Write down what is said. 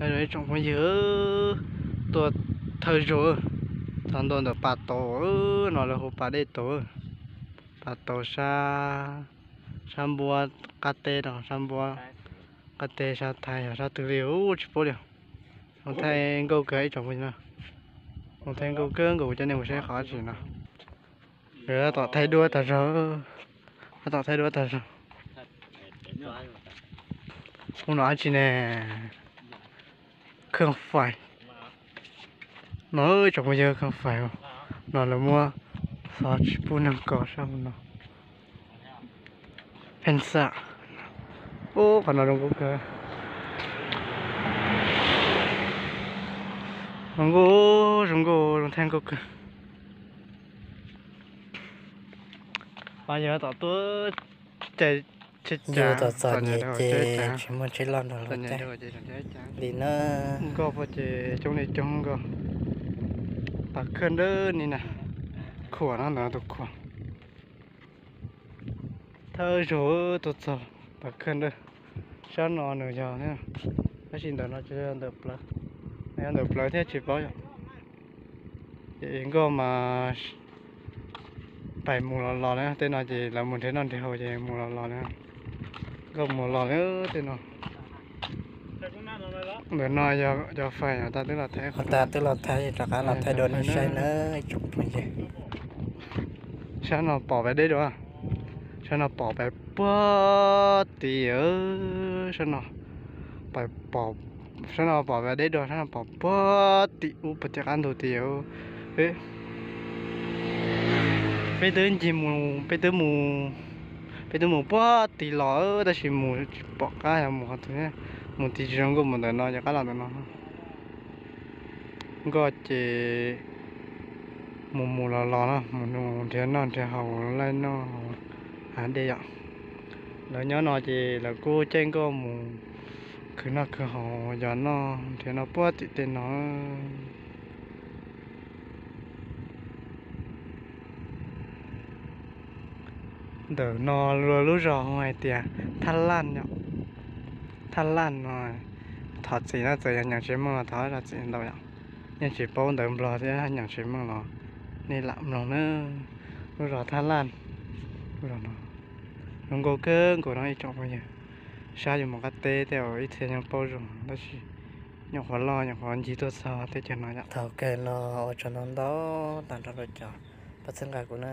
Ib tsoom phooj ywg, tuaj thawj zaug, txog ntua ntawm pas tauv no lawv hu pas dej tauv, pas tauv sab, sab npuab qab teb no, sab npuab qab teb sab Thaib yog sab twg li tsis paub li. Zoo thaij nkauj kawg ib tsoom phooj ywg, zoo thaij nkauj kawg nkaus, kuv coj nej mus saib qhov dab tsi no. Tab tom thaij duab tag zog, tab tom thaij duab tag zog. Hu no dab tsi ne? Khoom fais no, ib tsoom phooj ywg, khoom fais no lawv muab xov tsis pub neeg kos sab hauv no. Pheej xam, ub, qhov no zoo nkauj kawg. Zoo nkauj, zoo nkauj, zoo thaij nkauj kawg. Yog tom tuaj, yus txom txom nyem ces tsis muaj tsheb loj nrog luag caij li na. Nkoj puag ces coob li coob nkoj. Pas khaj dawb ni na, khuam no ntawm tus khuam. Thawj zaug tuaj txog pas khaj dawb, sab no nws yog, tab sis ntawm no tsis yog ntawm plawv, yog ntawm plawv thiab tsis paub yom. Ces nkoj mas pais mus los los na, tej no ces lawv mus nrhiav noj nrhiav haus ces mus los los na. Nkoj mus los na tej no. Ntawm no yog cov fais tas twb los thaij, tas twb los thaij, rov qab los thaij dua nej saib na ib tsoom phooj ywg. Sab no pom pais deb dua, sab no pom pais puag tid, sab no pais, sab no pom pais deb dua, sab no pom puag tim ub puag tim qab ntug tid. Peb twb ncig mus, peb twb mus, peb twb mus puag tid los tab sis mus tsis pom qab yog mus qhov twg, mus tim tsis zoo nkauj, mus ntawm no ces qab los ntawm no. Nkoj ces mus mus los los no, mus nrhiav noj nrhiav haus, laij noj hav dej yom. Lawv nyob no ces lawv kuj caij nkoj mus khwv noj khwv haus, yos noj nrhiav noj puag tim tej no. Ntawm no lub zos hu hais tias Thaj Laj yom. Thaj Laj no, thov txim na, txawm yog nyeem tsis meej los thov zam txim ntau yom. Yeej tsis paub ntawv Nplog thiab, nyeem tsis meej los nej lam mloog na. Lub zos Thaj Laj, lub zos no zoo nkauj kawg nkaus no ib tsoom phooj ywg. Sab yuav mus qab teb tej ib txhia yeej paub zoo tab sis nyuam qhuav loj nyuam qhuav ncig tuaj txog teb chaws no yom. Thaum kawg no ua tsaug ntau ntau tas nrho rau cov pab txhawb nqa kuv na.